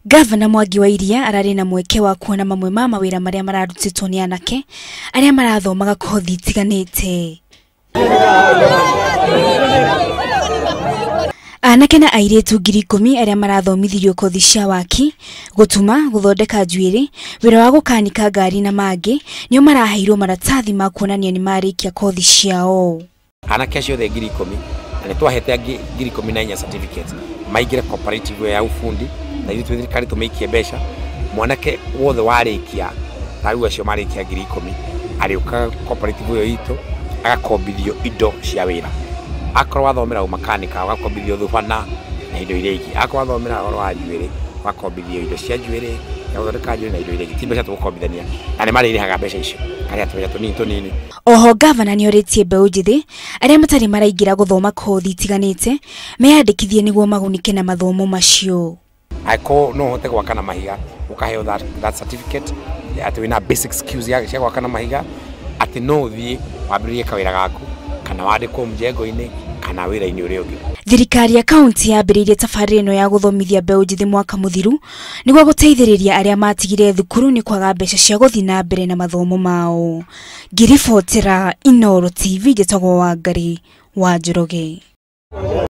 Gavana Mwangi wa Iria ararĩ na mweke wa kuona mamwe ma mawĩra marĩa mararutĩtwo nĩ anake arĩa marathomaga kothi itiganĩte. Anake na airĩtu 10,000 arĩa marathomithirio kothi cia waki, gũtuma, gũthondeka njuĩrĩ, wĩra wa gũkanika ngari na mangĩ nĩo maraheirwo maratathi ma kuonania nĩ marĩkia kothi ciao. Anake acio othe 10,000 na nĩ twahete angĩ 14,000 certificates maingĩre cooperative ya ufundi na ithuĩ twĩ thirikari tũmĩikie mbeca. Mwanake wothe warĩkia ta rĩu acio marĩkia 10,000 arĩũkaga cooperative ĩyo itũ agakombithio indo cia wĩra. Akorwo wathomera ũmakanika ũgakombithio thubana na indo iria ingĩ, akorwo wathomera ũhoro wa njuĩrĩ ũgakombithio indo cia njuĩrĩ ya gũthondeka njuĩrĩ na indo iria ingĩ. Ti mbeca tũgũkombithania na nĩ marĩrĩhaga mbeca icio karĩa tũbeca tũnini tũnini. Oho gavana nĩorĩtie mbeũ njĩthĩ arĩa matarĩ maraingĩra gũthoma kothi itiganĩte meyandĩkithie nĩguo magunĩke na mathomo macio. Angĩkorwo no ũhote gwaka na mahiga ũkaheo that certificate atĩ wĩna basic skills cia gwaka na mahiga, atĩ no ũthiĩ wambĩrĩrie kawĩra gaku kana wandĩkwo mjengo-inĩ kana wĩra-inĩ ũrĩa ũngĩ. Thirikari ya kaunti yambĩrĩirie tabarĩra ĩno ya gũthomithia mbeũ njĩthĩ mwaka mũthiru nĩguo gũteithĩrĩria arĩa matigire thukuru nĩ kwaga mbeca cia gũthiĩ na mbere na mathomo mao. Ngĩribotera Inooro TV, njĩtagwo Wangari wa Njoroge.